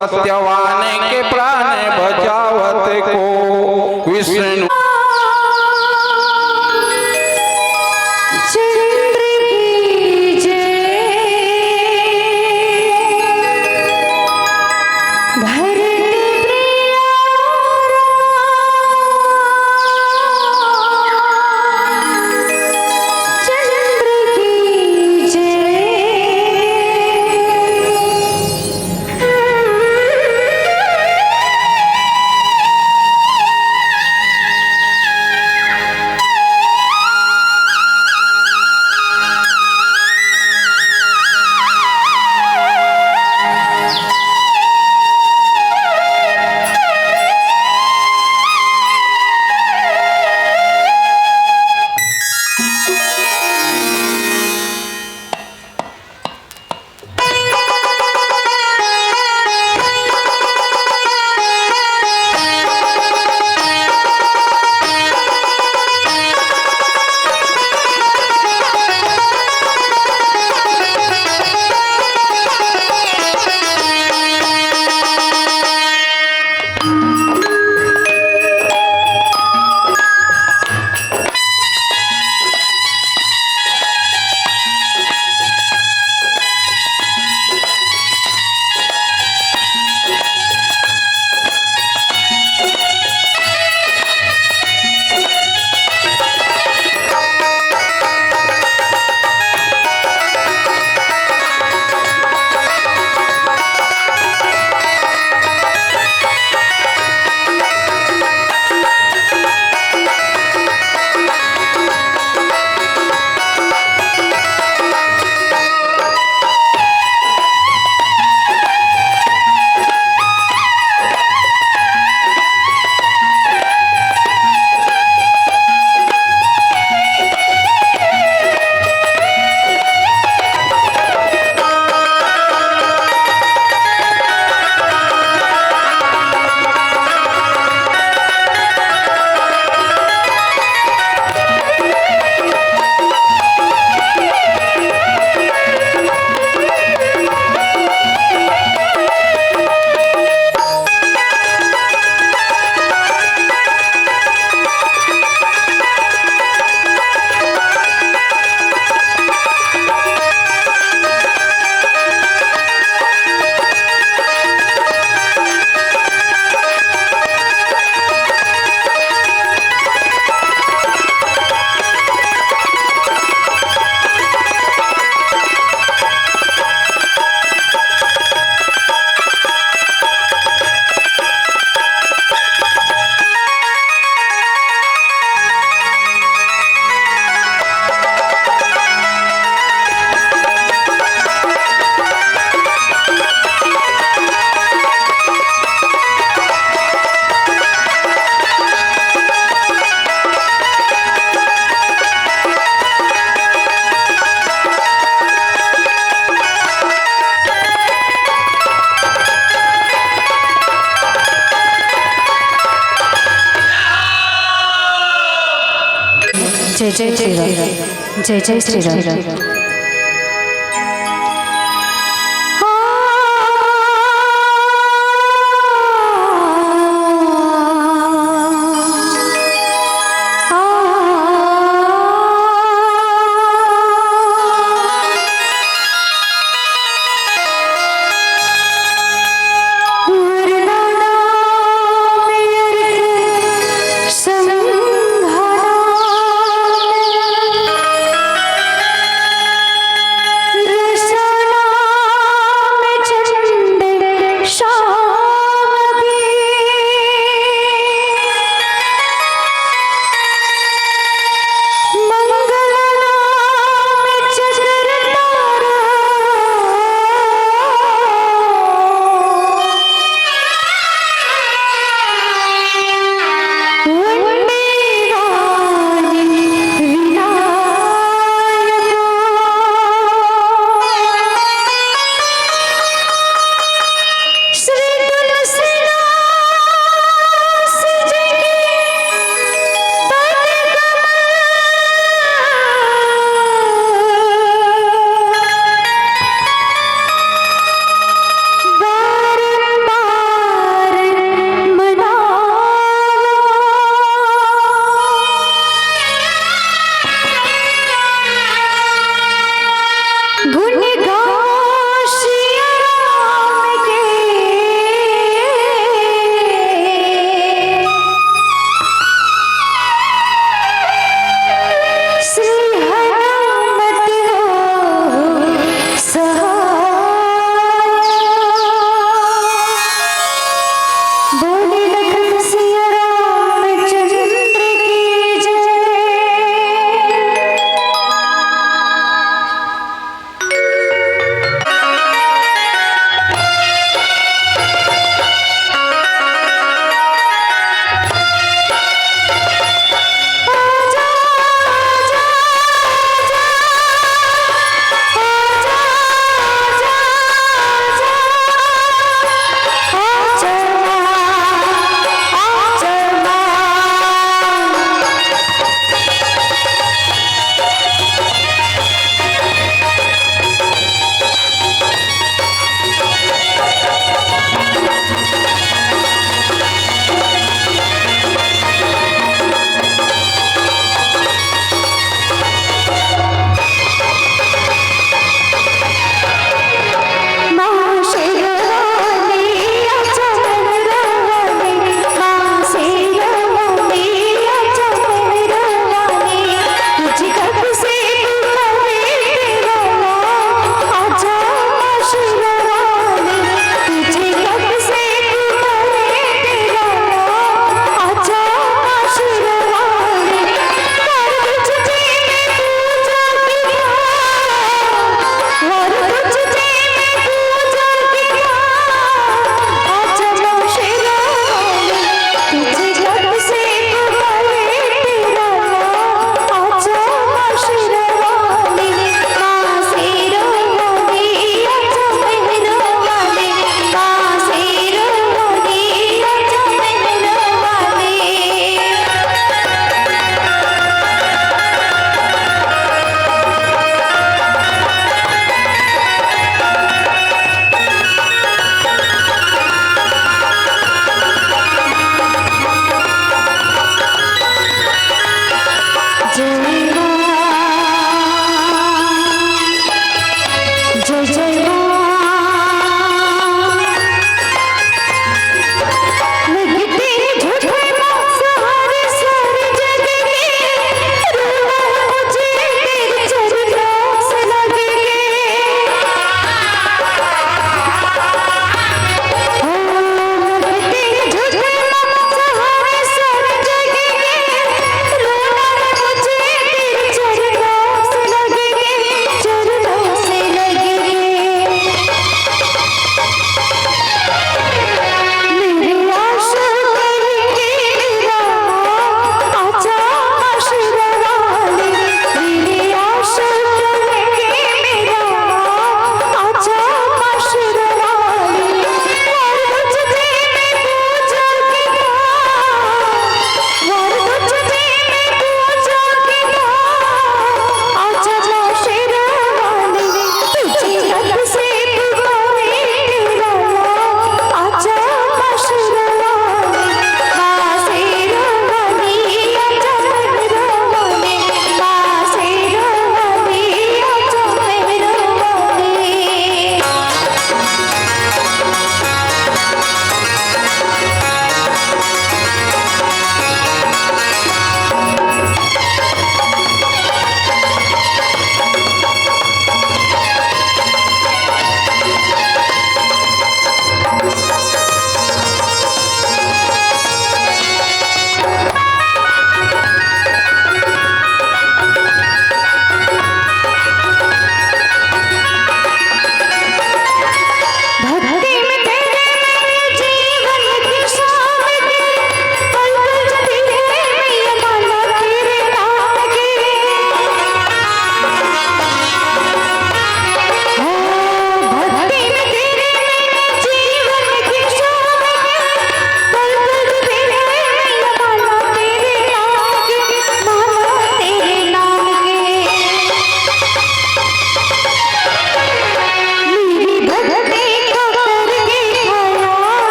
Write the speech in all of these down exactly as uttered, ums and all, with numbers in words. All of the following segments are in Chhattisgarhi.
सत्यवान के प्राण बचावत को विष्णु। चंद्र की जय। भरत प्रिया चंद्र की जय। जय जय श्री राम। जय जय श्री राम।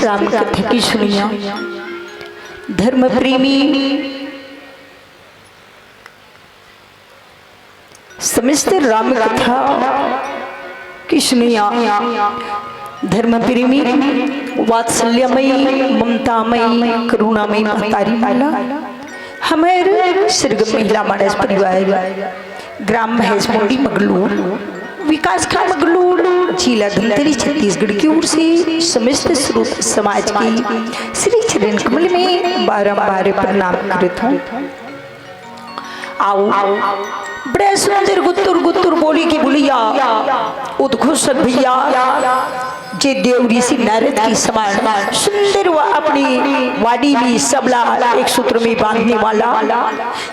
राम कथा के सुनिया। धर्म प्रेमी समस्त राम कथा के सुनिया। धर्म प्रेमी, वात्सल्यमयी, ममतामयी, करुणामयी महतारी मन ला, हमर सरगम महिला मानस परिवार, ग्राम भैंसमुंडी मंगलूर, विकासखंड मंगलूर, जिला धमतरी, छत्तीसगढ़ की ओर से समस्त श्रोता समाज की श्री चरण कमल में बारंबार प्रणाम करत हूँ। आओ, बड़े सुंदर गुत्तुर गुत्तुर बोली के बोलिया, उद्घोषक भैया, जे देव ऋषि नारद की समान सुंदर व अपनी वाणी भी सबला एक सूत्र में बांधने वाला,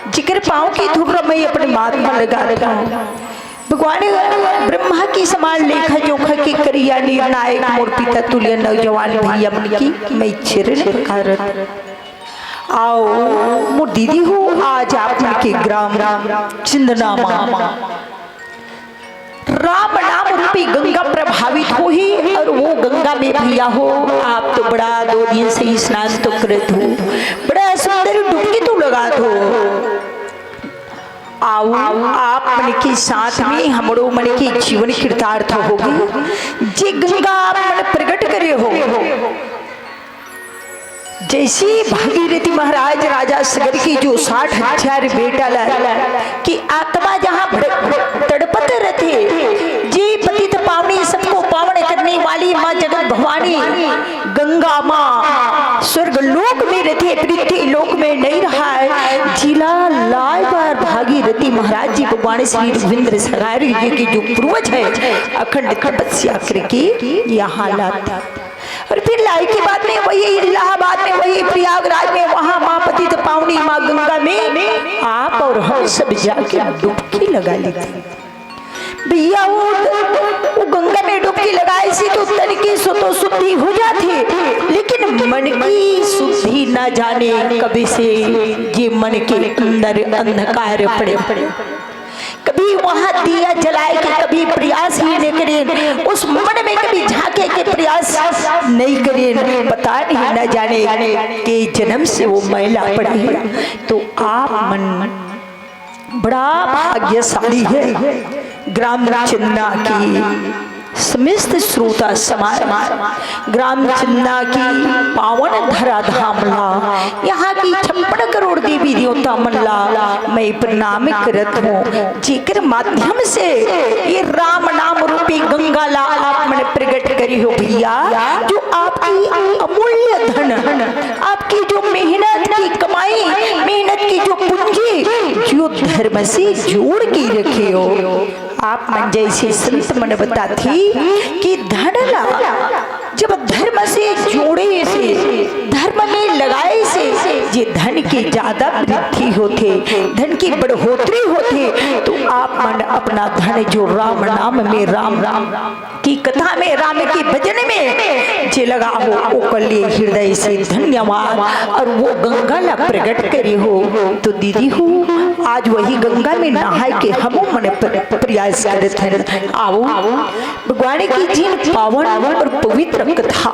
जिकर पाँव की धूल मैं अपने माथ में लगाता हूँ। भगवान ब्रह्मा की समान लेखा जोखा के करिया निर्णायक मोर पिता तुल्य नौजवान भैया मन की मैं चरण पखारत। आओ मोर दीदी हो, आज आप मन के ग्राम चंदना मा राम नाम रूपी गंगा प्रभावित होही, और वो गंगा में भैया हो, आप तो बड़ा दो दिन से स्नान तो करत हो, बड़ा सुंदर डुबकी तो लगात हो। आओ, आप मन के साथ में हमरो मन के जीवन कृतार्थ होगे, जे गंगा आप मन प्रगट करे हो। जैसे भागीरथी महाराज राजा सगर की जो साठ हजार बेटा ला कि आत्मा जहाँ भड़-, तड़पत रहते, जे पतित पावनी सबको पावन करने वाली माँ जगत भवानी गंगा माँ स्वर्ग लोक में रहते, पृथ्वी लोक में नहीं रहा है। जिला लाए बार भागीरथी महाराज जी भगवान श्री रघुवींद्र सगारी जी की जो पूर्वज है, अखंड तपस्या करके यहाँ लाते। और फिर लाई के बाद में वही इलाहाबाद में, वही प्रयागराज में, वहाँ माँ पतित पावनी माँ गंगा में आप और हम सब जाके डुबकी लगा लेते हैं। भैया, वो, वो गंगा में डुबकी लगाए से तो तन की सो तो शुद्धि हो जाती, लेकिन मन की शुद्धि ना जाने कभी से ये मन के अंदर अंधकार पड़े। कभी वहाँ दिया जलाए के कभी प्रयास ही नहीं करें, उस मन में कभी झांके के प्रयास नहीं करें। पता नहीं, न जाने के जन्म से वो मैला पड़ी है। तो आप मन बड़ा भाग्यशाली है। ग्राम चंदना की समस्त श्रोता समाज, ग्राम चंदना की पावन धरा धाम ला, यहाँ की छप्पन करोड़ देवी देवता मन ला मैं प्रणाम करत हूँ, जेकर माध्यम से ये राम नाम रूपी गंगा ला आप मन प्रगट करी हो भैया, जो आपकी अमूल्य धन, आपकी जो मेहनत की कमाई, मेहनत की जो पूंजी, जो धर्म से जोड़ के रखे हो। आप मन जैसे संत मन बताथे कि धन ला जब धर्म से जोड़े से, धर्म में लगाए से, जे धन की ज्यादा वृद्धि होथे, धन की बढ़ोतरी होथे, तो आप मन अपना धन जो राम नाम में, राम की कथा में, राम के भजन में जे लगाहू, ओकर लिए हृदय से धन्यवाद। और वो गंगा ला प्रगट करे हो, तो दीदी हो, आज वही गंगा में नहाए के हमो मन प्र-, प्रयास करत हन। आओ, भगवान की जिन पावन और पवित्र कथा,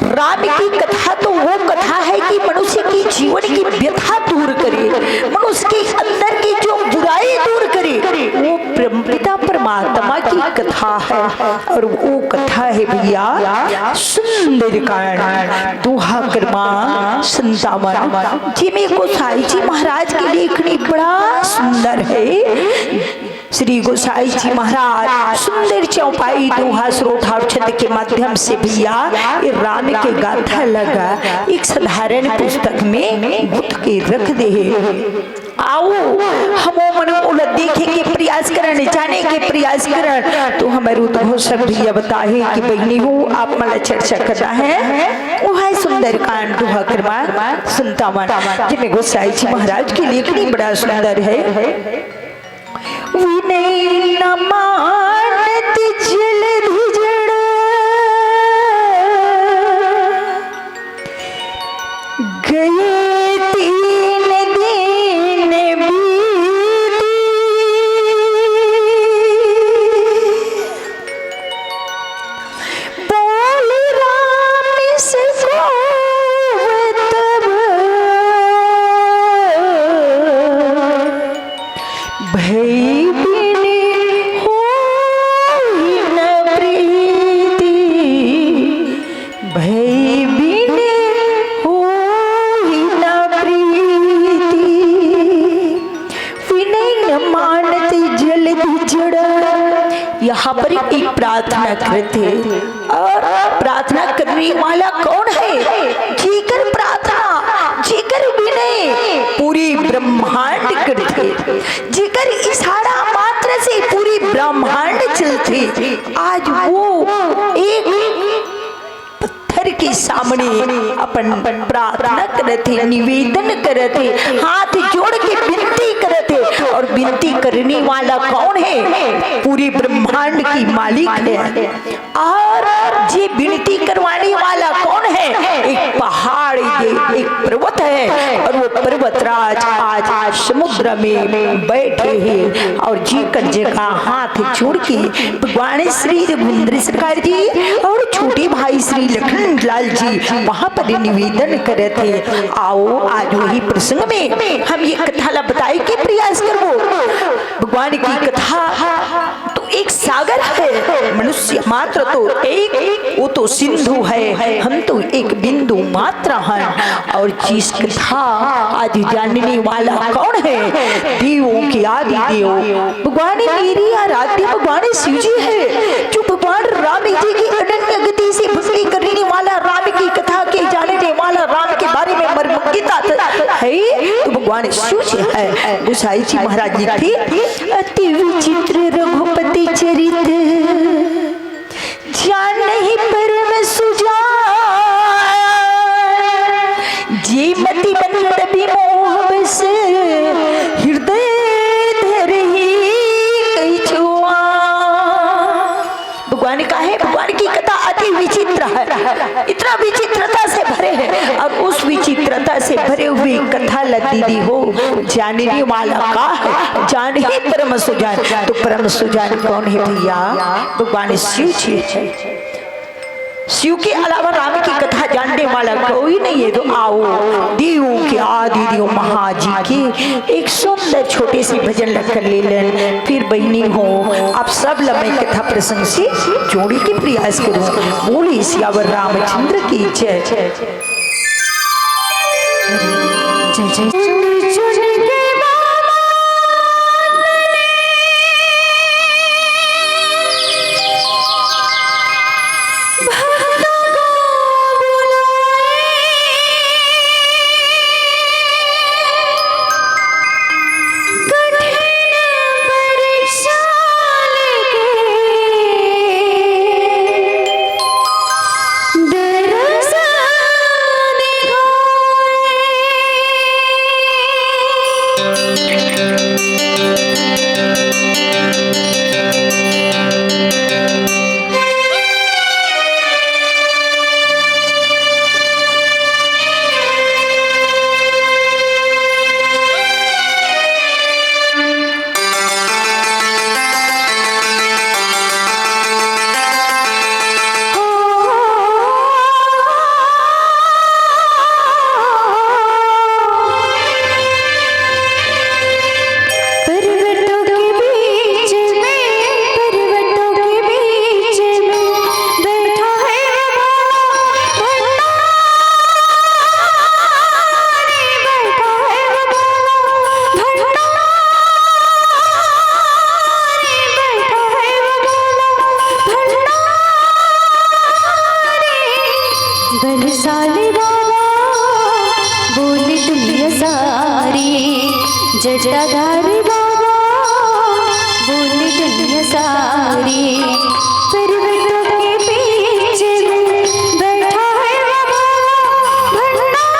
राम की कथा तो वो कथा है कि मनुष्य की जीवन की व्यथा दूर करे, मनुष्य के अंदर की जो बुराई दूर करे, वो परमपिता परमात्मा की कथा है। और वो कथा है भैया सुंदरकांड, दोहा क्रमांक संतावन, जिमे गोसाई जी महाराज की लेखनी बड़ा सुंदर है। श्री गोसाई जी महाराज सुंदर चौपाई दोहा श्रोता और छंद के माध्यम से भैया ये राम के गाथा लगा एक साधारण पुस्तक में गुथ के रख दे है। आओ, हमो मन ओला देखे के प्रयास करन, जाने के प्रयास करन। तो हमर उद्घोषक भैया बताहे कि बहिनी हो, आप मन ला चर्चा करना है। वो है सुंदरकांड दोहा क्रमांक संतावन, जिमे गोसाई जी महाराज की लेखनी बड़ा सुंदर है। विनय न मानत जलधि जड़, गए तीन दिन बीती। बोल राम पर एक प्रार्थना करथे। और प्रार्थना करने वाला कौन है? जेकर प्रार्थना, जेकर विनय पूरी ब्रह्मांड करथे, जेकर इशारा मात्र से पूरी ब्रह्मांड चलथे, आज वो एक पत्थर के सामने अपन प्रार्थना करत हे, निवेदन करत हे, हाथ जोड़ के विनती करत हे। और विनती करने वाला कौन है? पूरे ब्रह्मांड की मालिक है। और ये विनती करवाने वाला कौन है? एक पहाड़, ये एक पर्वत है। और वो पर्वतराज आज समुद्र में बैठे हैं और जेकर जगह हाथ जोड़ के भगवान श्री रघुवींद्र सरकार जी और छोटे भाई श्री लखन लाल जी वहां पर निवेदन करत हे। आओ, आज वही प्रसंग में हम ये कथा ला बताए के प्रयास करबो। भगवान की कथा तो एक सागर है, मनुष्य मात्र तो एक, वो तो सिंधु है, हम तो एक बिंदु मात्र हैं। और जिस कथा आज जानने वाला कौन है? देवों के आदि देव भगवान मेरी आराध्य भगवान शिव जी है, जो भगवान राम जी की अनन्य गति से भक्ति करने वाला, राम की कथा के जानने वाला, राम के बारे में मर्मज्ञता है, तो भगवान शिव जी है। गोसाई जी महाराज जी की अति विचित्र रघुपति चरित, जानहि परम सुजान। जे मति बंद विमोह बस, हृदय धरहि कहि छुआन। भगवान का है, भगवान की कथा अति विचित्र है, इतना विचित्रता से भरे है। और उस विचित्रता से भरे हुए कथा ला दीदी हो, जानने वाला का है, जानहि परम सुजान। तो परम सुजान कौन है भैया? भगवान शिव जी है। शिव के अलावा राम की कथा जानने वाला कोई नहीं है। तो आओ, देवों के आदि देव महाजी के एक सुंदर छोटे से भजन ला कर ले लेन। फिर बहिनी हो, आप सब ला मैं कथा प्रसंग से जोड़े के प्रयास करूं। बोले सियावर रामचंद्र की जय। जय जय। चुन चुन के बाबा भक्तों को बुलाए, कठिन परीक्षा लेके दर्शन पर्वतों के बीच में, पर्वतों के बीच में बैठा है वो भोला भंडारी, बैठा है वो भोला भंडारी, बैठा है वो भोला भंडारी। बलशाली बाबा बोली दुनिया सारी, जटाधारी बाबा बोली दुनिया सारी। पर्वतों के बीच में बैठा है वो भोला भंडारी।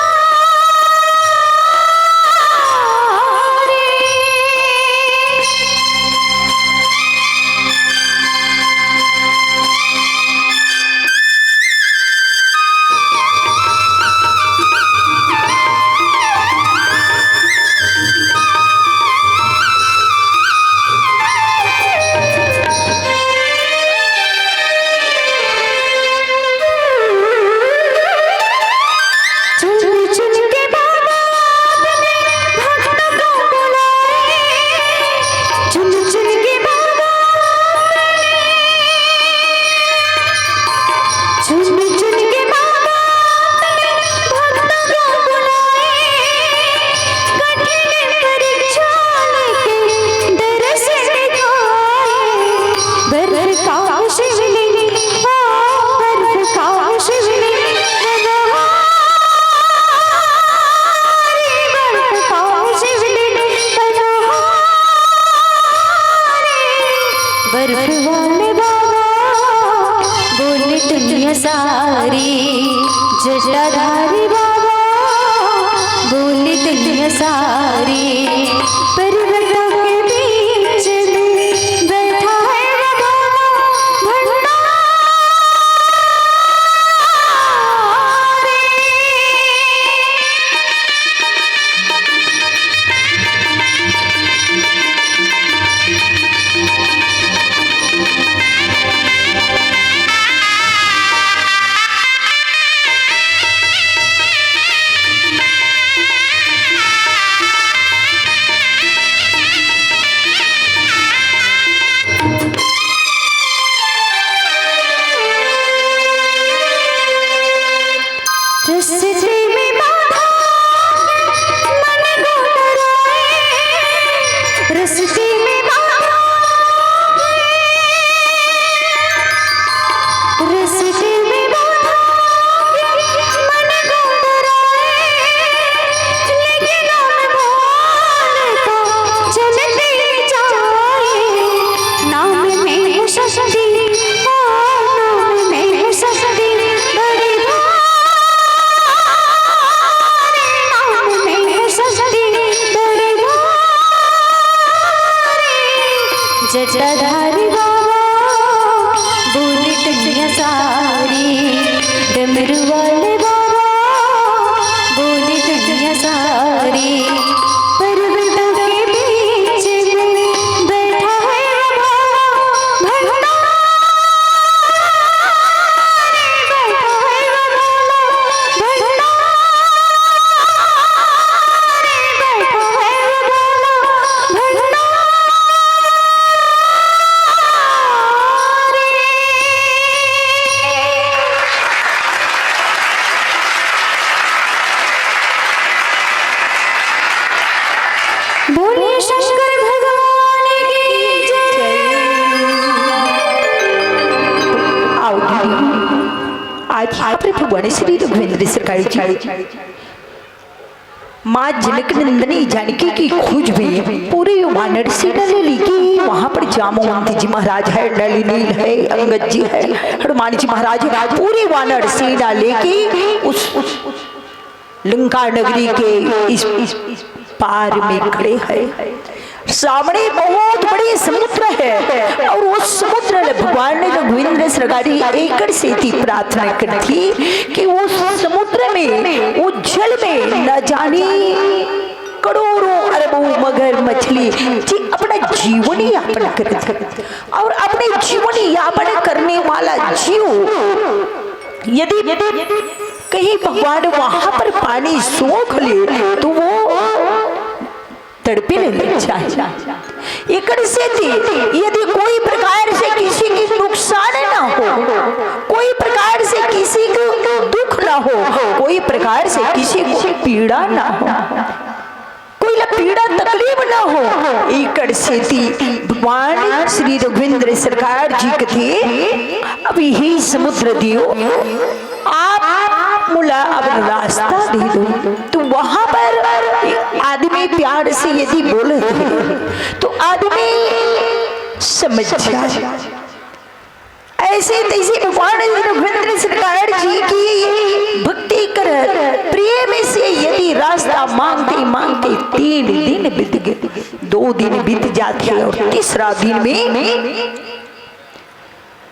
बाबा बोले दुनिया सारी, पर्वतों के बीच में बैठा है वो भोला भंडारी। रस्ते में बाधा मन को डराए, रस्ते में बाधा, रस्ते में बाधा मन को डराए, लेकिन हम बोल तो चलते जाए। नाम में है शक्ति, ओ नाम में है शक्ति बड़ी भारी, नाम में है शक्ति बड़ी भारी। जटाधारी बाबा बोले दुनिया सारी, डमरू वाले बाबा बोले दुनिया सारी। पर्वतों के बीच में बैठा है वो भंडारी, बैठा है वो भंडारी, बैठा है वो भंडारी। बोलिए शंकर भगवान की जय। आओ दीदी, आज यहाँ पर भगवान श्री रघुवींद्र सरकार जी माँ जनक नंदनी जानकी की खोज में पूरी वानर सेना ले लेके वहां पर जामवंत जी महाराज है, नलिनी है, अंगद जी है, हनुमान जी महाराज है, पूरी वानर सेना लेके उस लंका नगरी के इस पार में खड़े हैं। सामने बहुत बड़ी समुद्र है और उस समुद्र में भगवान ने रघुवींद्र सरकारी एकड़ से थी प्रार्थना कर थी कि उस समुद्र में, उस जल में न जाने करोड़ों अरबों मगर मछली जी अपना जीवन यापन कर और अपने जीवन यापन करने वाला जीव यदि कहीं भगवान वहां पर पानी सोख ले तो वो तड़पे ले लग जाए। एकड़ से थी, यदि कोई प्रकार से किसी की नुकसान ना हो, कोई प्रकार से किसी को दुख ना हो, कोई प्रकार से किसी को पीड़ा ना हो, कोई ला पीड़ा तकलीफ ना हो, एकड़ से थी भगवान श्री रघुवींद्र सरकार जी कथे, अब यही समुद्र दियो, आप मुला अब रास्ता दे दो। तो वहां पर आदमी प्यार से यदि बोले तो आदमी समझ जाए। ऐसे तैसे भगवान रघुवींद्र सरकार जी की भक्ति कर प्रेम से यदि रास्ता मांगते मांगते तीन दिन बीत गए, दो दिन बीत जाते और तीसरा दिन में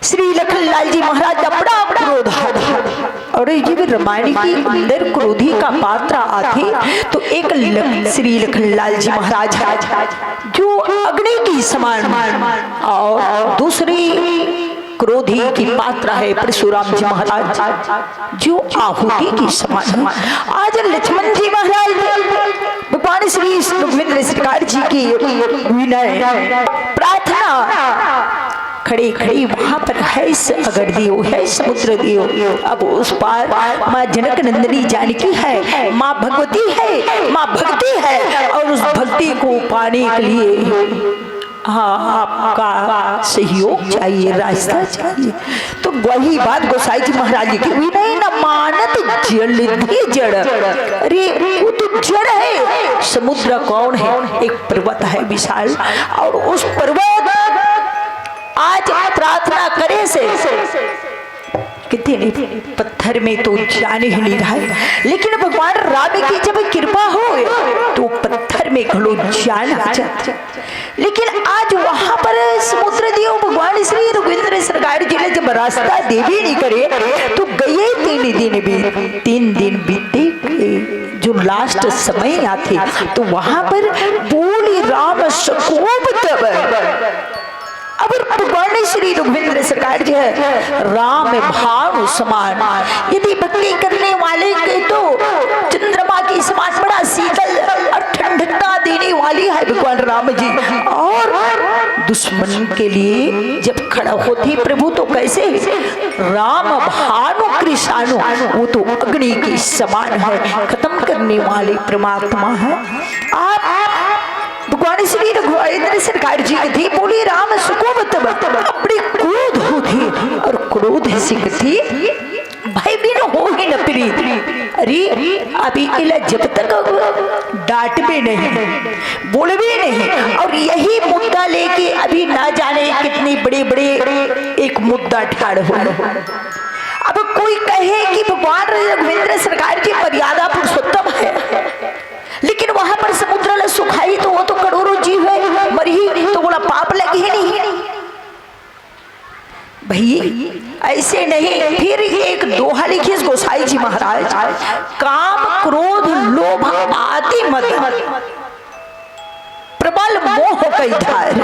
श्री लखनलाल जी महाराज का बड़ा क्रोध आता। और ये भी रामायण के अंदर क्रोधी का पात्र आते तो एक लख-, श्री लखनलाल जी महाराज जो अग्नि की समान और दूसरी क्रोधी की पात्र है परशुराम जी महाराज जो आहुति की समान है। आज लक्ष्मण जी महाराज भगवान श्री रघुवींद्र सरकार जी की विनय प्रार्थना खड़े खड़े वहां पर है स-, अगर दियो है समुद्र दियो। अब उस पार माँ जनक नंदिनी जानकी है, माँ भगवती है, माँ भक्ति है और उस भक्ति को पाने के लिए हाँ आपका सहयोग चाहिए, रास्ता चाहिए। तो वही बात गोसाई जी महाराज जी की, विनय न मानत जल भी जड़। अरे वो तो जड़ है, समुद्र कौन है? एक पर्वत है विशाल, और उस पर्वत आज प्रार्थना करे से कहथे नहीं, पत्थर में तो जान ही नहीं रहा है, लेकिन भगवान राम की जब कृपा हो तो पत्थर में घलो जान आ जाथे। लेकिन आज वहां पर समुद्र देव भगवान श्री रघुवींद्र सरकार जी ने जब रास्ता देवे नहीं करे तो गए तीन दिन बीत, तीन दिन बीते। जो लास्ट समय आथे तो वहां पर बोली राम सकोप तब। अब भगवान श्री रघुवींद्र सरकार जी है, राम भानु समान। यदि भक्ति करने वाले के तो चंद्रमा की समान बड़ा शीतल और ठंडकता देने वाली है भगवान राम जी। और दुश्मन के लिए जब खड़ा होते प्रभु तो कैसे? राम भानु कृषाणु, वो तो अग्नि के समान है, खत्म करने वाले परमात्मा है। आप भगवान श्री रघुवींद्र सरकार जी कथे बोली राम सकोप तब, अपने क्रोध होथे और क्रोध से कथे भय बिन होहि न प्रीत। अरे, अभी इला जब तक डांटबे नहीं, बोलबे नहीं, और यही मुद्दा लेके अभी ना जाने कितने बड़े बड़े एक मुद्दा ठाड़ हो। अब कोई कहे कि भगवान रघुवींद्र सरकार जी मर्यादा पुरुषोत्तम है, लेकिन वहां पर समुद्र ला सुखाही तो वो तो करोड़ों जीव है, मरही तो बोला पाप लगही नहीं। भाई, ऐसे नहीं। फिर एक दोहा लिखिस गोसाई जी महाराज, काम क्रोध लोभ आदि मद, प्रबल मोह कई धार।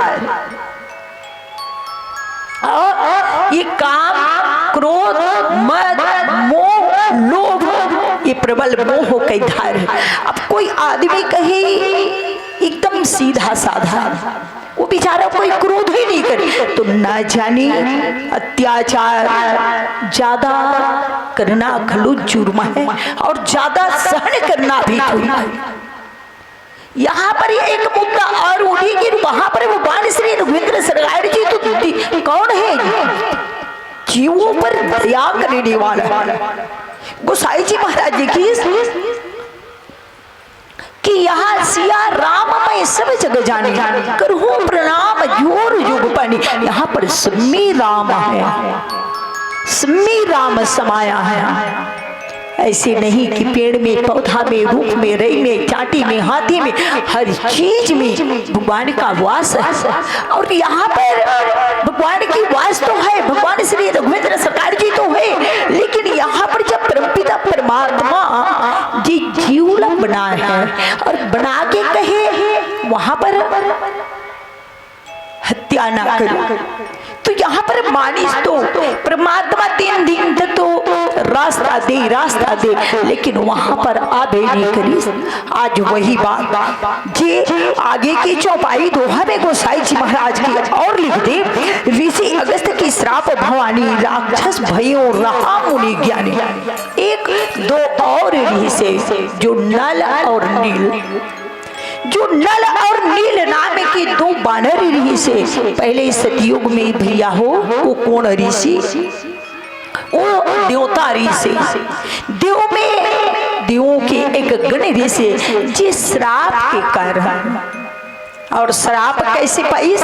और ये काम, क्रोध, मद, मोह, लोभ, ये प्रबल मोह कई धार है। अब कोई आदमी कहे एकदम सीधा साधा, वो बेचारा कोई क्रोध ही नहीं करे, तो ना जाने अत्याचार ज्यादा करना घलो जुर्म है और ज्यादा सहन करना भी जुर्म है। यहाँ पर एक मुद्दा और उठी कि वहां पर भगवान श्री रघुवींद्र सरकार जी तो दि-, कौन है? जीवों पर दया करने वाला। गोसाई जी महाराज जी की कि यहाँ सिया राम मैं सब जग जानी, करहूँ प्रणाम जोर जुग पानी। यहाँ पर सम्मी राम है, सम्मी राम समाया है। ऐसे नहीं कि पेड़ में, पौधा में, रूख में, रई में, चाटी में, हाथी में, हर चीज में भगवान का वास है। और यहाँ पर भगवान की वास तो है, भगवान श्री रघुवींद्र सरकार जी तो है, लेकिन यहाँ पर जब परमपिता परमात्मा जी जीव ला बनाए हैं और बना के कहे वहां पर हत्या ना करो, तो यहाँ पर मानिस तो परमात्मा तीन दिन तक तो रास्ता दे, रास्ता दे, लेकिन वहां पर आबे नहीं करिस। आज वही बात जे आगे की चौपाई दोहा में गोसाई जी महाराज की और लिख दे, ऋषि अगस्त की श्राप भवानी, राक्षस भयो रहा मुनि ज्ञानी। एक दो और ऋषि जो नल और नील, जो नल और नील नाम के दो बानर ऋषि, पहले सतयुग में भैया हो, वो कौन ऋषि? वो देवता ऋषि, देव में देवों के एक गण ऋषि, जिस श्राप के कारण, और श्राप कैसे पाइस?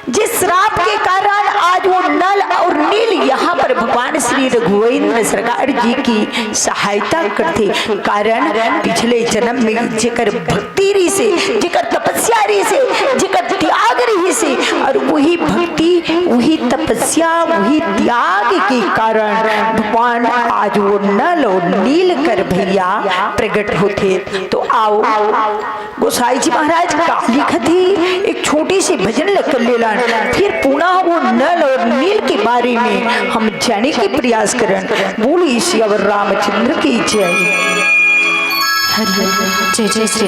जिस श्राप के कारण आज वो नल और नील यहाँ पर भगवान श्री रघुवींद्र सरकार जी की सहायता करते। कारण पिछले जन्म में जेकर भक्ति रहिसे, जेकर तपस्या रहिसे, जेकर त्याग रहिसे, और वही भक्ति, वही तपस्या, वही त्याग के कारण भगवान आज वो नल और नील कर भैया प्रकट होते। तो आओ, गोसाई जी महाराज का लिखत ही एक छोटी सी भजन ल कर लेलन, फिर पुनः वो नल और नील के बारे में हम जाने के प्रयास करन। बोलिए सियावर रामचंद्र की जय। हरि जय जय श्री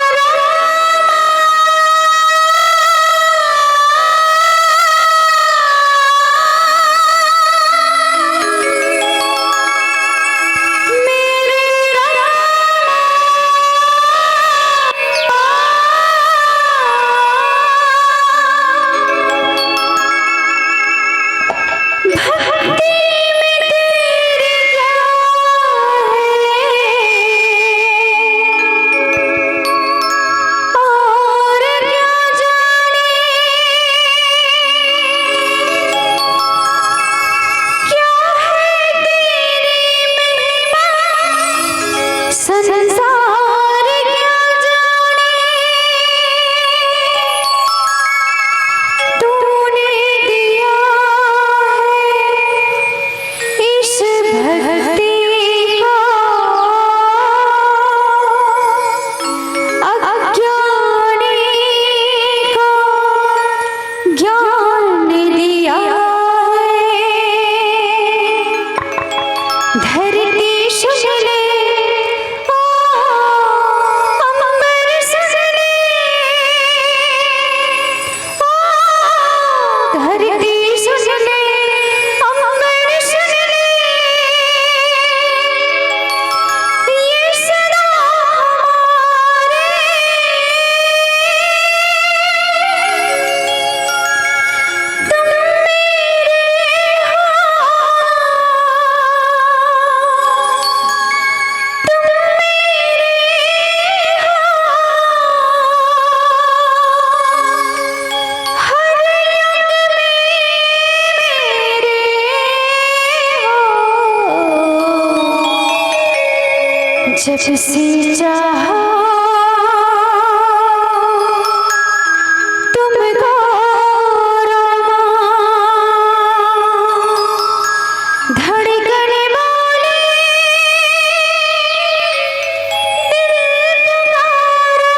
जब से चाहा तुमको रोमा, धड़कन बोले दिल तुम्हारा।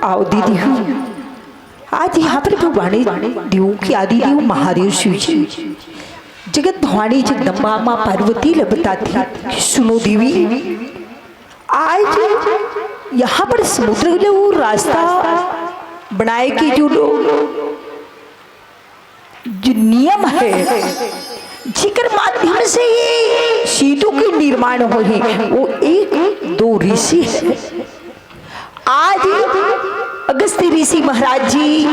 आओ दीदी हो, आज यहाँ पर भगवान देवों के आदि देव महादेव शिव जी जगत भवानी जगदम्बा माँ पार्वती ल बताथे कि सुनो देवी, आज यहाँ पर समुद्र ल वो रास्ता बनाए के जो लोग, जो नियम है, जेकर माध्यम से ये सेतु के निर्माण होही, वो एक दो ऋषि है। आज अगस्त्य ऋषि महाराज जी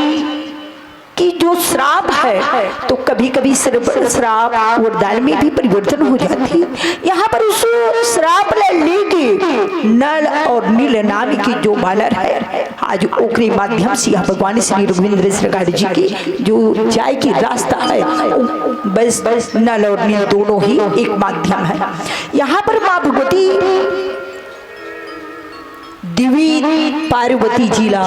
की जो श्राप है, तो कभी-कभी श्र-, श्राप वरदान में भी परिवर्तन हो जाती है। यहाँ पर उस श्राप ले लेके नल और नील नाम की जो बानर है, आज ओकरे माध्यम से यहाँ भगवान श्री रघुवींद्र सरकार जी की जो जाए की रास्ता है, बस नल और नील दोनों ही एक माध्यम है। यहाँ पर माँ भगवती देवी पार्वती जी ला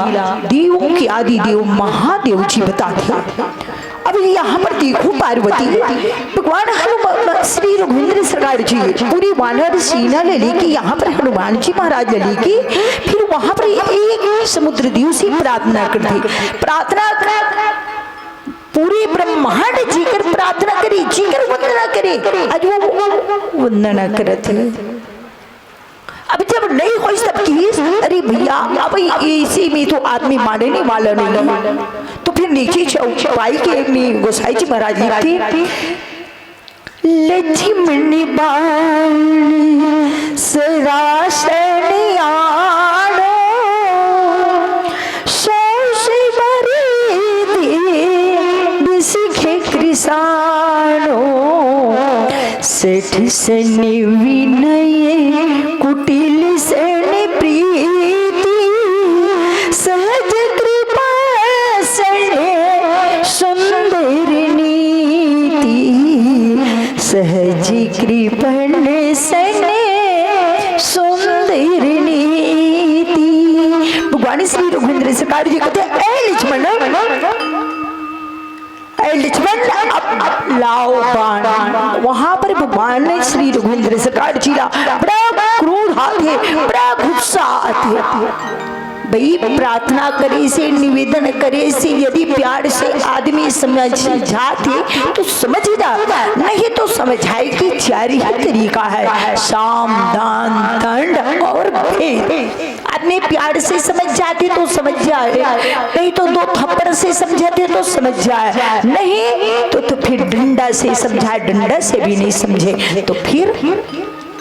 देवों के आदि देव महादेव जी बताथे। अब यहाँ पर देखो पार्वती, भगवान हनुमान श्री रघुवींद्र सरकार जी पूरी वानर सेना ले लेके यहाँ पर हनुमान जी महाराज ले लेके फिर वहाँ पर एक समुद्र देव से प्रार्थना करथे। प्रार्थना कर पूरी ब्रह्मांड जेकर प्रार्थना करे, जेकर वंदना करे, आज वो वंदना करत है। अब जब नहीं होइस तब किहिस, अरे भैया, अब इसी में तो आदमी मानने वाला नहीं है, तो फिर नीचे चौपाई के में गोसाई जी महाराज लिखथे, लक्ष्मण बाण सरासन आनो, सौसे मरे दे बिसिखे कृसानो। सेठ सन विनय कुटिल सन प्रीति, सहज कृपा सन सुंदर नीति। सहज कृपण सन सुंदर नीति। भगवान श्री रघुवींद्र सरकार जी कहथे, ए लक्ष्मण, ए लक्ष्मण, अब, अब लाओ बाण। वहां पर भगवान श्री रघुवींद्र सरकार जी ला बड़ा क्रोध आथे, बड़ा गुस्सा आथे। भाई, प्रार्थना करे से, निवेदन करे से यदि प्यार से आदमी समझ जाथे तो समझ ही जा, नहीं तो समझाए की चार ही तरीका है, साम, दान, दंड और भेद। आदमी प्यार से समझ जाथे तो समझ जाए, नहीं तो दो थप्पड़ से समझाथे तो समझ जाए, नहीं तो, तो फिर डंडा से समझाए, डंडा से भी नहीं समझे तो फिर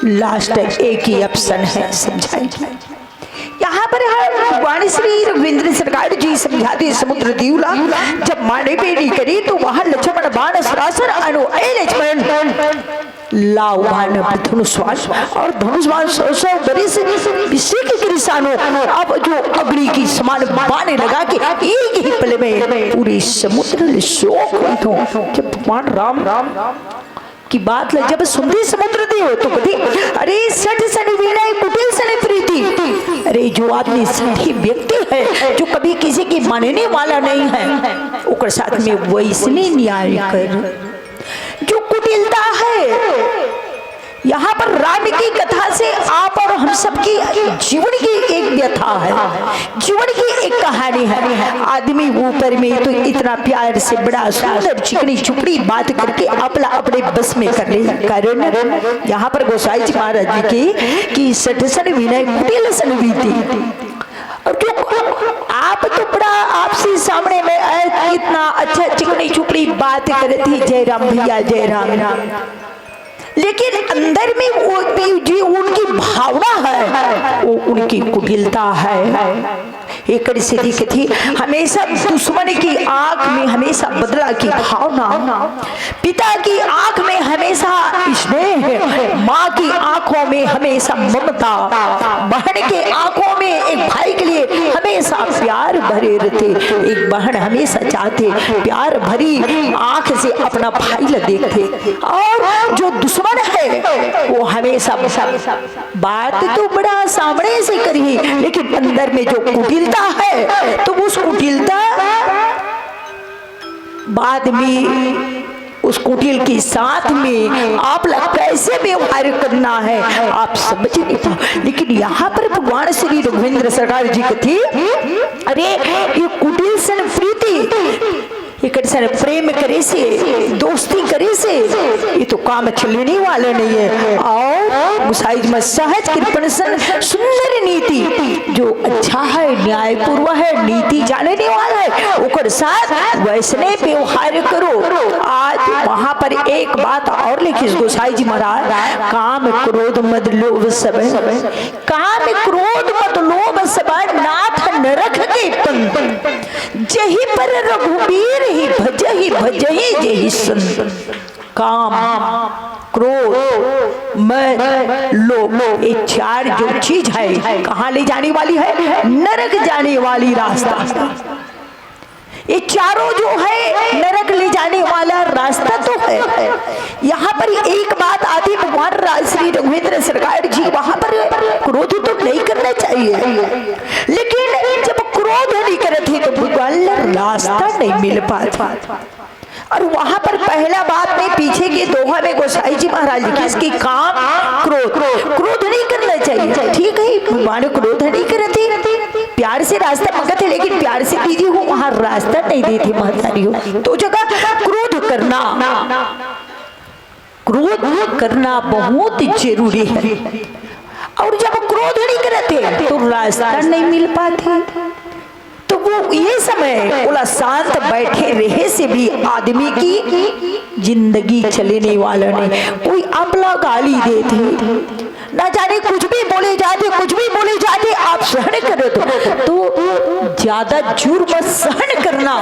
लास्ट एक ही ऑप्शन है, समझाए। यहाँ पर है भगवान श्री रघुवींद्र सरकार जी समझाथे समुद्र देव ला, जब माने पे नहीं करी तो वहां लक्ष्मण बाण सरासन अनु, ए लक्ष्मण, लाओ बाण धनुष बाण और धनुष बाण सौ सौ बरिस बिसिखे कृसानो। अब जो अग्नि की समान बाण लगा के एक ही पल में पूरे समुद्र में शोक हुई थो। जब भगवान राम की बात ल जब सुनथे समुद्र देव तो कथे, अरे सेठ सन विनय कुटिल सन प्रीति। अरे जो आदमी सेठी व्यक्ति है, जो कभी किसी की मानने वाला नहीं है, ओकर साथ में वैसने न्याय कर। जो कुटिलता है, यहाँ पर राम की कथा से आप और हम सबकी जीवन की एक व्यथा है, जीवन की एक कहानी है। आदमी ऊपर में तो इतना प्यार से बड़ा सुंदर चिकनी चुपड़ी बात करके अपना अपने बस में कर ले, कारण यहाँ पर गोसाई जी महाराज जी की कि सेठ सन विनय कुटिल सन प्रीति। और जो आप तो बड़ा आपसी सामने में, अ, इतना अच्छा चिकनी चुपड़ी बात करत ही, जय राम भैया, जय राम। लेकिन अंदर में वो भी जो उनकी भावना है, वो उनकी कुटिलता है। एकर सेती कथी, हमेशा दुश्मन की आंख में हमेशा बदला की भावना, पिता की आंख में हमेशा स्नेह, माँ की आंखों में हमेशा ममता, बहन के आंखों में एक भाई के लिए हमेशा प्यार भरे रहते। एक बहन हमेशा चाहते प्यार भरी आंख से अपना भाई ला देखते, और जो दुश्मन है वो हमेशा बात तो बड़ा सामने से करी, लेकिन अंदर में जो कुटिलता है, तो उस कुटिलता बाद में, उस कुटिल के साथ में आप ला कैसे व्यवहार करना है, आप समझ नहीं पाओ। लेकिन यहाँ पर भगवान श्री रघुवींद्र सरकार जी कथी, अरे, ये कुटिल सन प्रीति, एकर सन प्रेम करे से, दोस्ती करे से, ये तो काम चलने वाला नहीं है। और गोसाई जी महाराज सहज कृपण सन सुंदर नीति, जो अच्छा है, न्यायपूर्वक है, नीति जानने वाला है, ओकर साथ वैसने व्यवहार करो। आज वहां पर एक बात और लिखिस गोसाई जी महाराज, काम क्रोध मद लोभ सब, काम क्रोध मद लोभ सब नाथ नरक के पंथ, जहि पर रघुबीर ही भजहि भजहि जहि संत। काम, क्रोध, मद, लोभ, ये चार जो चीज है, कहाँ ले जाने वाली है? नरक जाने वाली रास्ता। ये चारों जो है, नरक ले जाने वाला रास्ता तो है। यहाँ पर एक बात आती, भगवान रा-, श्री रघुवीर सरकार जी, वहां पर क्रोध तो नहीं करना चाहिए, लेकिन जब क्रोध नहीं करते तो भगवान ला रास्ता नहीं मिल पाता। और वहां पर पहला बात में पीछे के दोहा में गोसाई जी महाराज लिखिस कि काम, क्रोध, क्रोध नहीं करना चाहिए। ठीक है, भगवान क्रोध नहीं करते, प्यार से रास्ता मांगत है, लेकिन प्यार से दीजिए, वो वहां रास्ता नहीं देते महतारी हो। तो जगह क्रोध करना, क्रोध करना बहुत जरूरी है। और जब क्रोध नहीं करते तो रास्ता नहीं मिल पाते। तो वो ये समय ओला शांत बैठे रहे से भी आदमी की जिंदगी चलने वाला नहीं। कोई आपला गाली देते, ना जाने कुछ भी बोले जाते, कुछ भी बोले जाते, आप सहन करत हो तो ज्यादा जुर्म सहन करना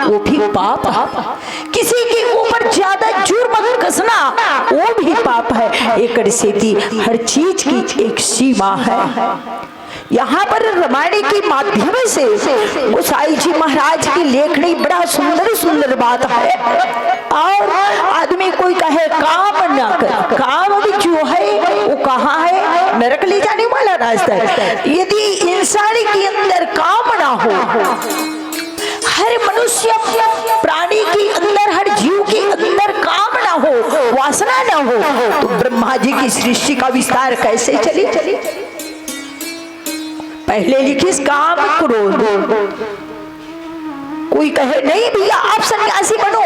वो भी पाप है। किसी के ऊपर ज्यादा जुर्म कसना वो भी पाप है। एकर सेती हर चीज की एक सीमा है। यहाँ पर रामायण के माध्यम से गोसाई जी महाराज की लेखनी बड़ा सुंदर सुंदर बात है। और आदमी कोई कहे काम ना कर, काम भी जो है वो कहाँ है? नरक ले जाने वाला रास्ता है। यदि इंसान के अंदर काम ना हो, हर मनुष्य प्राणी के अंदर, हर जीव के अंदर काम ना हो, वासना ना हो, तो ब्रह्मा जी की सृष्टि का विस्तार कैसे चले? पहले लिखिस काम क्रोध। कोई कहे, "नहीं भैया, आप सन्यासी बनो।"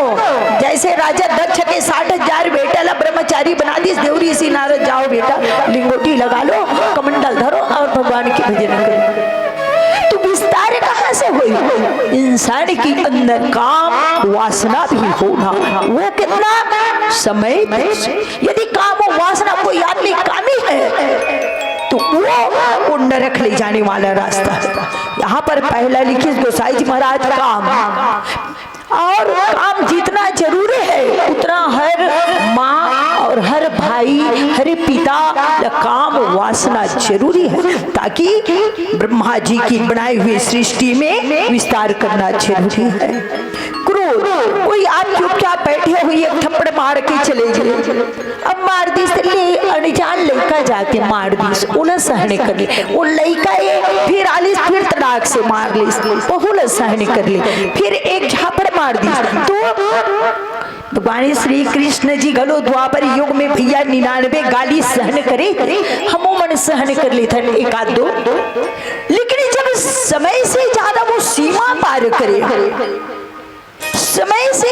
जैसे राजा दक्ष के साठ हजार बेटा ला ब्रह्मचारी बना दिस, देव ऋषि नारद, "जाओ बेटा, लिंगोटी लगा लो, कमंडल धरो और भगवान की भजन करो।" तो विस्तार कहाँ से होई? इंसान के अंदर काम वासना भी होना, वो कितना समय, यदि काम और वासना कोई आदमी कामी है, तो वो, वो नरक ले जाने वाला रास्ता है। यहाँ पर पहला लिखिस गोसाई जी महाराज काम, और काम जितना जरूरी है उतना हर माँ और हर भाई, हर पिता या काम वासना जरूरी है, ताकि ब्रह्मा जी की बनाई हुई सृष्टि में विस्तार करना जरूरी है। क्रोध, कोई आप चुपचाप बैठे हुए एक थप्पड़ मार के चले गए, अब मार दिस ले, अनजान लइका जाके मार दिस, ओला सहन कर ले। वो लइका ये फिर आलिस, फिर तड़ाक से मार लिस, बहू ला सहन कर ले। फिर एक झापड़ मार दिस, तो भगवान श्री कृष्ण जी घलो द्वापर युग में भैया निन्यानवे गाली सहन करे, हमू मन सहन कर लेथन एक आध दो। लेकिन जब समय से ज्यादा वो सीमा पार करे, समय से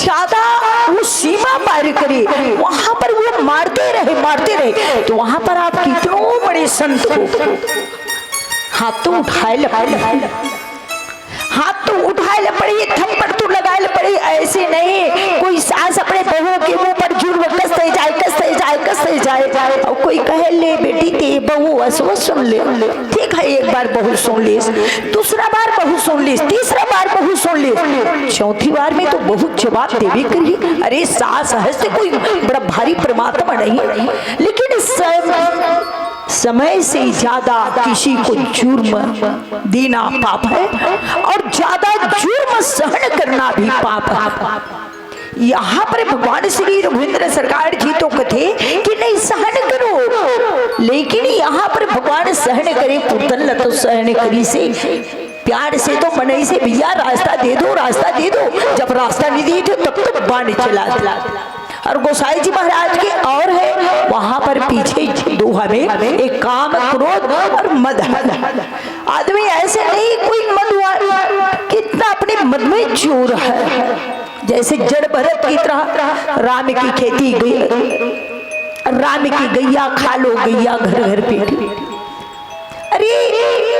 ज्यादा वो सीमा पार करे, वहां पर वो मारते रहे, मारते रहे, तो वहां पर आप कितनों बड़े संत हो, हाथ तो उठाए ल पड़े, हाथ तो उठाए ल पड़े, थप्पड़ तो लगाए ल पड़े। ऐसे नहीं कोई सास अपने बहू के मुंह पर जुर्म कसते जाए, कसते जाए, कसते जाए, और कोई कहे, "ले बेटी, ते बहू असो सुन ले।" ठीक है, एक बार बहू सुन लिस, दूसरा बार बहू सुन लिस, तीसरा बार बहू सुन लिस, चौथी बार में तो बहू जवाब देवे करिए। अरे, सास हस्त कोई बड़ा भारी परमात्मा नहीं, लेकिन सम-, समय से ज्यादा किसी को जुर्म देना पाप है और ज्यादा जुर्म सहन करना भी पाप है। यहाँ पर भगवान श्री रघुवीर सरकार जी तो कथे कि नहीं, सहन करो, लेकिन यहाँ पर भगवान सहन करे, पुतन ल तो सहन करिस हे, प्यार से तो मनई से, "भैया, रास्ता दे दो, रास्ता दे दो।" जब रास्ता नहीं दिए थे, तब तो बाण चला दिया। और गोसाई जी महाराज के और है, वहां पर पीछे दोहा में एक काम, क्रोध और मद है। आदमी ऐसे नहीं कोई मद चोर है, जैसे जड़ भरत की तरह राम की खेती गई, राम की गैया खा लो, गैया घर घर पेटी। अरे,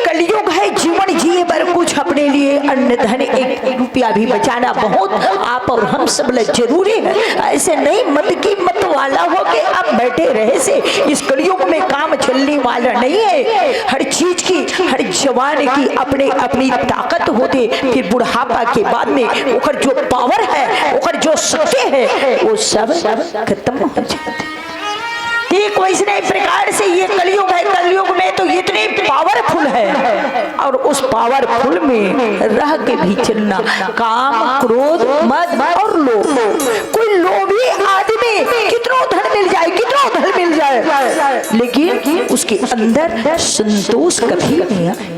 कलयुग है, जीवन जिए बर कुछ अपने लिए अन्न धन एक रुपया भी बचाना बहुत आप और हम सब ला जरूरी है। ऐसे नहीं, मत की मत वाला हो के आप बैठे रहे से इस कलयुग में काम चलने वाला नहीं है। हर चीज की, हर जवान की अपने, अपनी ताकत होते, फिर बुढ़ापा के बाद में ओकर जो पावर है, ओकर जो शक्ति है, वो सब खत्म हो जाते। ठीक वैसने प्रकार से ये कलयुग है, कलयुग में तो इतनी पावरफुल है और उस पावरफुल में रह के भी चलना, काम, क्रोध, मद और लोभ। कोई लोभी आदमी कितनो धन मिल जाए, कितनो धन मिल जाए, लेकिन उसके अंदर संतोष कभी नहीं आए।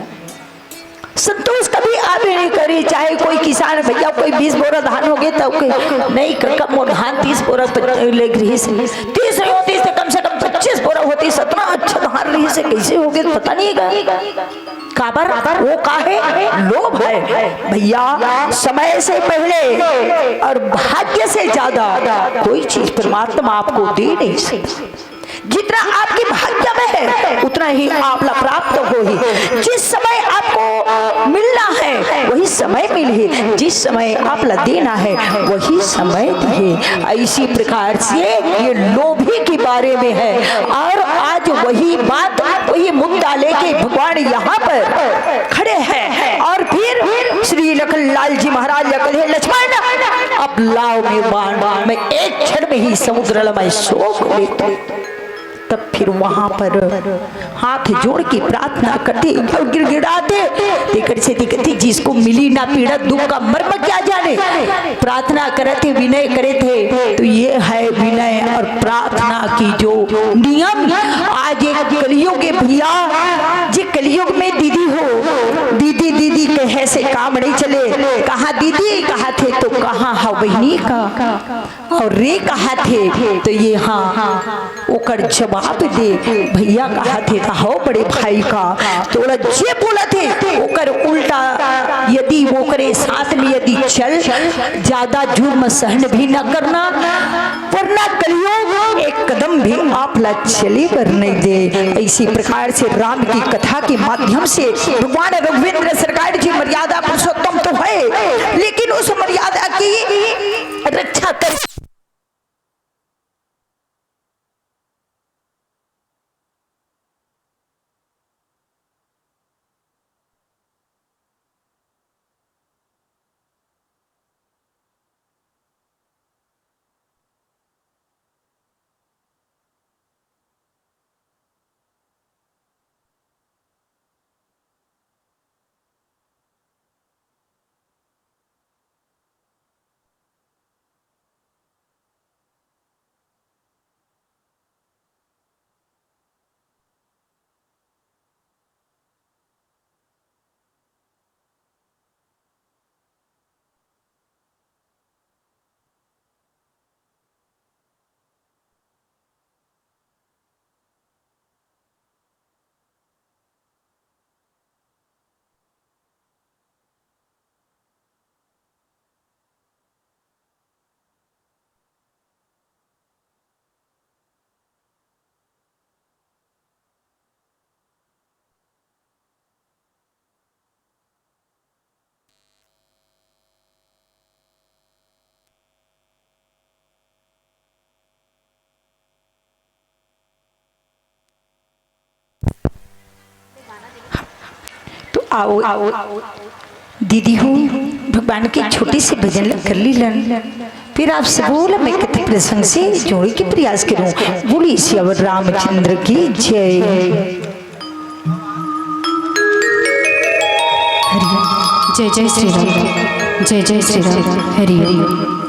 संतोष कभी आबे नहीं करी। चाहे कोई किसान भैया, कोई बीस बोरा धान हो गए, तब कोई नहीं, कका मोर धान तीस बोरा प-, ले रही से, तीस नहीं होती से कम से कम पच्चीस बोरा होती से, इतना अच्छा धान रही से, कैसे हो गए पता नहीं गा। काबर? वो काहे? लोभ है भैया। समय से पहले और भाग्य से ज्यादा कोई चीज परमात्मा आपको दे नहीं सकता। जितना आपके भाग्य में है, उतना ही आप ला प्राप्त होही। जिस समय आपको मिलना है, वही समय मिलही। जिस समय आप ला देना है, वही समय दिहे। इसी प्रकार से ये लोभी के बारे में है। और आज वही बात, वही मुद्दा लेके भगवान यहाँ पर खड़े हैं। और फिर श्री लखन लाल जी महाराज ला कहे, लक्ष्मण, अब लाओ मेरे बाण, मैं एक क्षण में ही समुद्र ला मैं सोख लेता हूँ। तब फिर वहां पर हाथ जोड़ के प्रार्थना करते और गिड़गिड़ाते, तेकर से दिखते, जिसको मिली ना पीड़ा, दुख का मर्म क्या जाने। प्रार्थना करे थे, विनय करे थे, तो ये है विनय और प्रार्थना की जो नियम। आज एक कलयुग के भैया, जे कलयुग में दीदी हो, दीदी दीदी कहे से काम नहीं चले। कहाँ दीदी, कहाँ थे तो कहाँ हा बहिनी का। और रे कहा थे, तो ये हाँ, ओकर जवाब दे। भैया कहा थे, तो हो बड़े भाई का, तो ओला जे बोला थे, ओकर उल्टा यदि ओकरे साथ में यदि चल, ज्यादा जुर्म सहन भी न करना, वरना कलयुग एक कदम भी आप ला चले बर नहीं दे। इसी प्रकार से राम की कथा के माध्यम से भगवान रघुवीर सरकार जी मर्यादा पुरुषोत्तम तो है, लेकिन उस मर्यादा की रक्षा कर तो आओ, आओ, दीदी हो, भगवान के छोटे से भजन ल कर ली लन। फिर आप सबो ल मैं कथा प्रसंग से जोड़े के प्रयास करूं। बोलिए सियावर रामचंद्र की जय। हरि ओम। जय जय श्री राम, जय जय श्री राम। हरि ओम।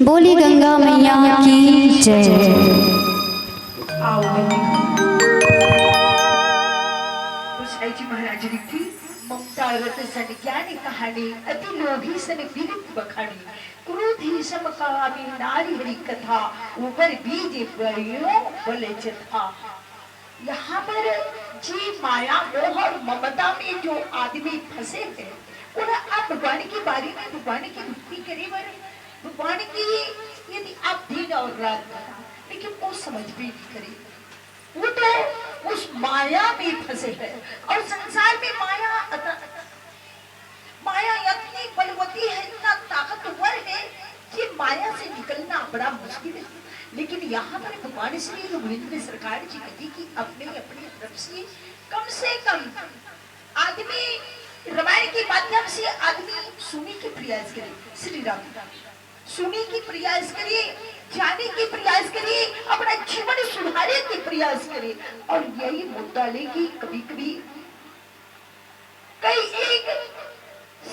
बोली गंगा मैया की जय। आओ बेटी। गोसाई जी महाराज लिखी, ममता रत सन ज्ञान कहानी, अति लोभी सन बिरत बखानी। क्रोधी सम कामी नारी हरि कथा, उबर बीज बयो बल जथा। यहाँ पर जी माया, मोह और ममता में जो आदमी फंसे हैं, उन्हें आप भगवान के बारे में, भगवान की भक्ति करे बर, भगवान की यदि आप दिन और रात बता, लेकिन वो समझ भी नहीं करे। वो तो उस माया में फंसे हैं। और संसार में माया अत-, माया इतनी बलवती है, इतना ताकतवर है कि माया से निकलना बड़ा मुश्किल है। लेकिन यहाँ पर भगवान श्री रघुवींद्र सरकार जी कही कि अपने, अपनी तरफ से कम से कम आदमी, रामायण के माध्यम से आदमी सुनी के प्रयास करे, श्री राम सुनी के प्रयास करे, जाने के प्रयास करे, अपना जीवन सुधारे के प्रयास करे। और यही मुद्दा लेके कभी कभी कई एक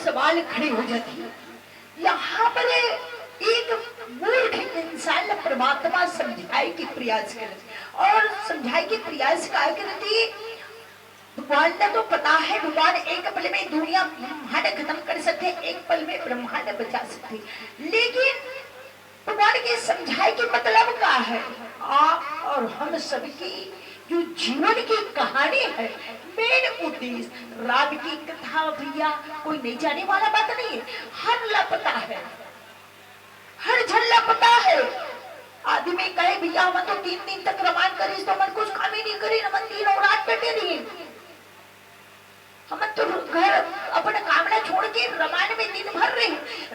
सवाल खड़े हो जाते हैं। यहाँ पर एक मूर्ख इंसान ला परमात्मा समझाए के प्रयास करे, और समझाए के प्रयास का करती? भगवान ला तो पता है, भगवान एक पल में दुनिया ब्रह्मांड खत्म कर सकते हैं, एक पल में ब्रह्मांड बचा सकते हैं। लेकिन भगवान के समझाए के मतलब का है? आप और हम सबकी जो जीवन की कहानी है, मेन उद्देश्य राम की कथा भैया कोई नहीं जाने वाला बात नहीं है, हर ला पता है, हर झन ला पता है। आदमी कहे, "भैया, हमन तो तीन दिन तक रामायण करिस, तो हमन कुछ काम ही नहीं करिन, हमन दिन और रात बैठे रहिन। हमन तो घर अपन काम ला छोड़ के रामायण में दिन भर रहे,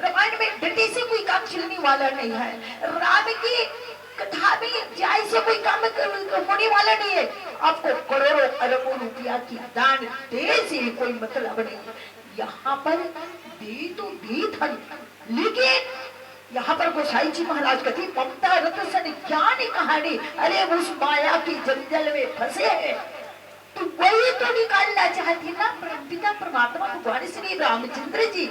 रामायण में डटे से कोई काम चलने वाला नहीं है, राम की कथा में जाए से कोई काम क-, होने वाला नहीं है। आपको करोड़ों अरबों रुपया की दान दे से कोई मतलब नहीं है।" यहाँ पर दे तो दे धन, लेकिन यहाँ पर गोसाई जी महाराज कथी, "ममता रत सन ज्ञान कहानी।" अरे, उस माया के जंगल में फंसे हैं, तो वही तो निकालना चाहते ना परमपिता परमात्मा भगवान श्री रामचंद्र जी।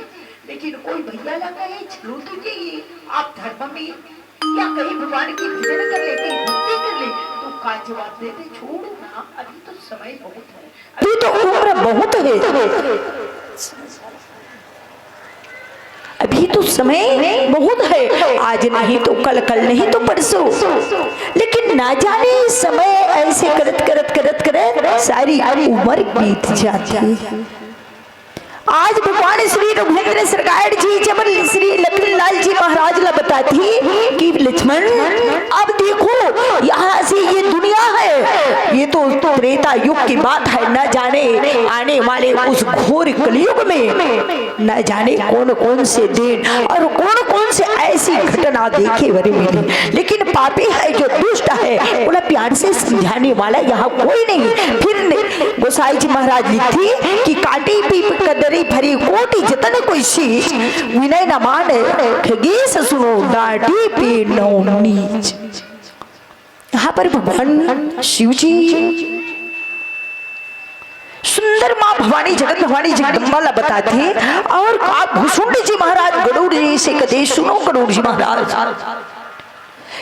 लेकिन कोई भैया ला कहे, "चलो तो ये, ये आप धर्म में या कहीं भगवान की भजन कर ले, कहीं भक्ति कर ले।" तो का जवाब देते, "छोड़ो ना, अभी तो समय बहुत है।" अभी तो उम्र बहुत है, अभी तो समय बहुत है, आज नहीं तो कल, कल नहीं तो परसों। लेकिन ना जाने समय ऐसे करत करत करत करत सारी उम्र बीत जाती है। आज भगवान श्री रघुवींद्र सरकार जी जब श्री लखनलाल जी महाराज ला बताती कि लक्ष्मण, अब देखो, यहाँ से ये दुनिया है, ये तो त्रेता युग की बात है, न जाने आने वाले उस घोर कलयुग में न जाने कौन कौन से दिन और कौन कौन से ऐसी घटना देखे बरे मिली। लेकिन पापी है, जो दुष्ट है, बोला, प्यार से समझाने वाला यहाँ कोई नहीं। फिर गोसाई जी महाराज लिखती कि काटी पीप कदरी भरी कोटि जतन कोई शीश, विनय न माने खगेश सुनो डांटी पे नौ नीच। यहाँ पर भगवान शिव जी सुंदर माँ भवानी, जगत भवानी जगदम्बा ला बताथे। और का भुसुंड जी महाराज गरुड़ जी से कथे, सुनो गरुड़ जी महाराज,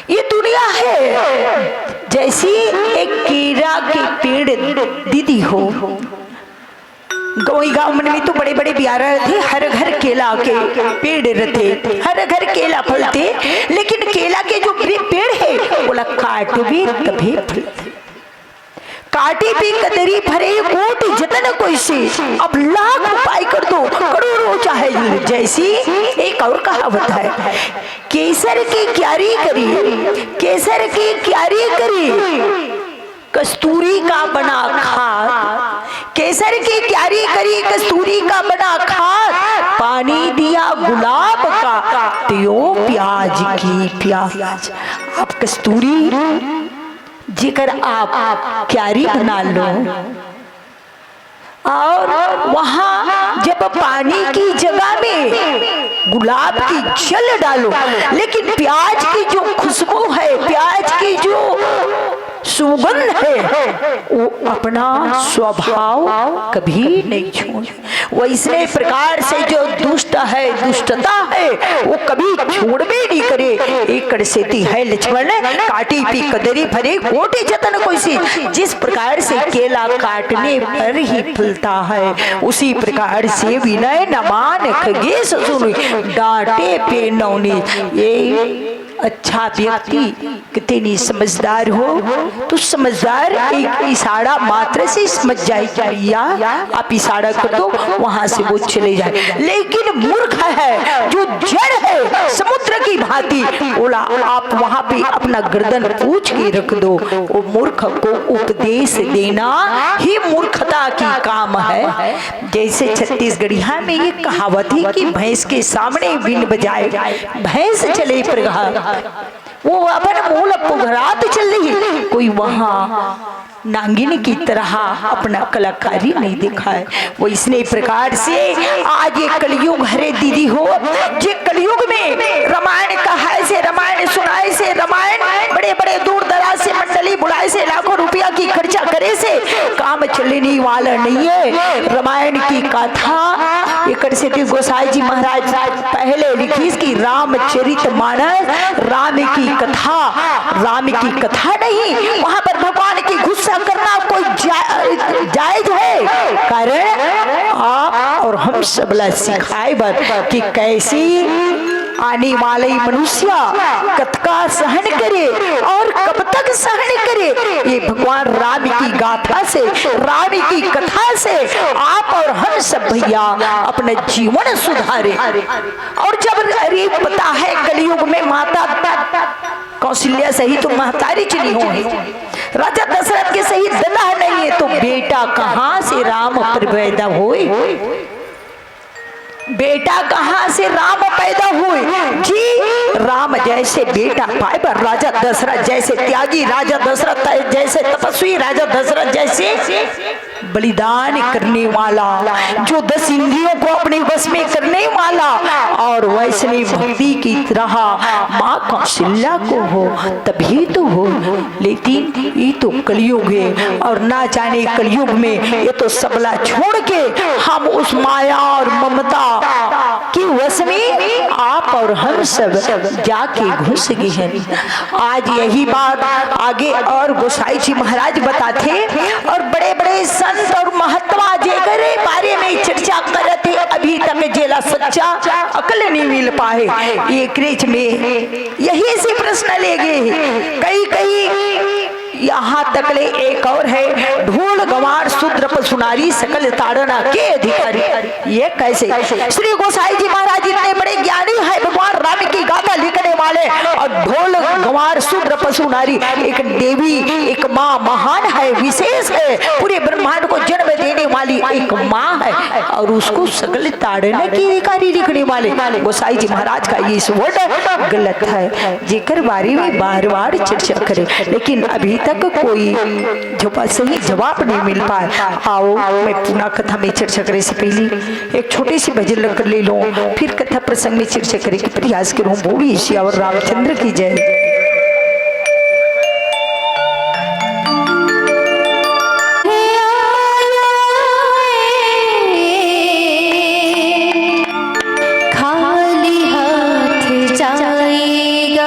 ये दुनिया है जैसी एक केरा के पेड़ दीदी हो। गौई गांव मन में तो बड़े बड़े बियारा रथे, हर घर केला के पेड़ रथे, हर घर केला फलथे। लेकिन केला के जो पेड़ है, ओला काटबे तभे फलथे। काटी भी कदरी भरे कोटि जतन कोई शीश, अब लाख उपाय कर दो, करोड़ों चाहे जैसी। एक और कहावत है, केसर की क्यारी करी, केसर की क्यारी करी, कस्तूरी का बना खाद। केसर की क्यारी करी, कस्तूरी का बना खाद, पानी दिया गुलाब का, तो यो प्याज की प्याज। अब कस्तूरी जेकर आप क्यारी बना लो और वहां जब पानी की जगह में गुलाब की जल डालो, लेकिन प्याज की जो खुशबू है, प्याज की जो सुगंध है, वो अपना स्वभाव कभी नहीं छोड़े। वैसने प्रकार से जो दुष्ट है, दुष्टता है, वो कभी छोड़बे नहीं करे। एकड़ सेती है लक्ष्मण, काटी पी कदरी फरे, कोटि जतन कोई सी। जिस प्रकार से केला काटने पर ही फलता है, उसी प्रकार से विनय न मान खगेश सुनि, डांटे पे नवनीत। ये अच्छा व्यक्ति कितनी समझदार हो, तो समझदार एक इशारा मात्र से समझ जाए कि भैया, आप इशारा कर दो, वहां से वो चले जाए। लेकिन मूर्ख है, जो जड़ है, समुद्र की भांति, बोला, आप वहां पे अपना गर्दन पूछ के रख दो। वो मूर्ख को उपदेश देना ही मूर्खता की काम है। जैसे छत्तीसगढ़िया में ये कहावत है कि भैंस के सामने बीन बजाए, भैंस चले प्रघा। वो अपन मुंह ल पुघरात चल रही, कोई वहां नागिन की तरह अपना कलाकारी नहीं दिखाए। वो इसने प्रकार से आज ये कलयुग हरे दीदी हो, जे कलयुग में रामायण कहाए से, रामायण सुनाए से, रामायण बड़े बड़े दूर दराज से मंडली बुलाए से, लाखों रुपया की खर्चा करे से काम चलने वाला नहीं है। रामायण की कथा एकर सेती गोसाई जी महाराज पहले लिखिस कि रामचरित मानस, राम की कथा, राम की कथा नहीं, वहां पर भगवान की गुस्सा करना कोई जा, जायज है? कारण आप और हम सबला सिखाए बर कि कैसी आने वाले मनुष्य कतका सहन करे और कब तक सहन करे, ये भगवान राम की गाथा से, राम की कथा से आप और हम सब भैया अपना जीवन सुधारे। और जब, अरे, पता है, कलयुग में माता कौशल्या सही तो महतारी चली हो, राजा दशरथ के सही ददा नहीं है, तो बेटा कहां से राम पर पैदा होए? बेटा कहां से राम पैदा हुए? जी, राम जैसे बेटा पाए बर राजा दशरथ जैसे त्यागी, राजा दशरथ जैसे तपस्वी, राजा दशरथ जैसे बलिदान करने वाला, जो दस इंद्रियों को अपने वश में करने वाला, और वैसने भक्ति की तरह माँ कौशल्या को हो, तभी तो हो। लेकिन ये तो कलयुग है, और ना जाने कलयुग में ये तो सबला छोड़ के हम उस माया और ममता के वश में आप और हम सब जाके घुस गए हैं। आज यही बात आगे और गोसाई जी महाराज बताथे, और बड़े-बड़े संत और महात्मा जेकरे बारे में चर्चा करत हे, अभी तक जेला सच्चा अकल नहीं मिल पाए। ये क्रेज में यही से प्रश्न ले गए हे। कई, कई यहाँ तक ले एक और है, ढोल गंवार शूद्र पशु नारी सकल ताड़ना के अधिकारी। ये कैसे? श्री गोसाई जी महाराज इतने बड़े ज्ञानी है, भगवान राम की गाथा लिखने वाले, और ढोल गंवार शूद्र पशु नारी, एक देवी, एक माँ महान है, विशेष है, पूरे ब्रह्मांड को जन्म देने वाली एक माँ है, और उसको सकल ताड़ना के अधिकारी लिखने वाले गोसाई जी महाराज का ये इस वर्ड गलत है, जेकर बारे में बार बार चर्चा करे, लेकिन अभी तक कोई जवाब, सही जवाब नहीं मिल पाए। आओ, मैं पुनः कथा में चर्चा करे से पहले एक छोटे से भजन लग ले लूं, फिर कथा प्रसंग में चर्चा करे के प्रयास करूं। बोलिए सियावर रामचंद्र की जय। खाली हाथ जाएगा।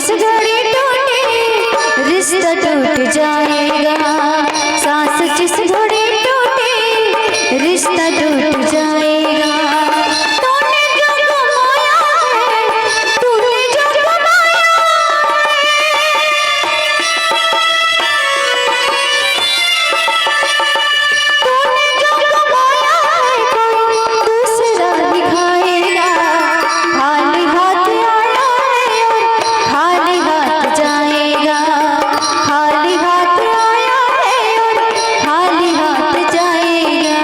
घड़ी टूटे, रिश्ता टूट जाएगा। सांस जिस घड़ी टूटे, रिश्ता टूट जाएगा। तूने जो कमाया है, तूने जो कमाया है, तूने जो कमाया है, कोई दूसरा दिखाएगा। खाली हाथ आया है और खाली हाथ जाएगा। खाली हाथ आया है और खाली हाथ जाएगा।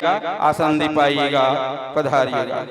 आसन दे पाइएगा, पधारिएगा।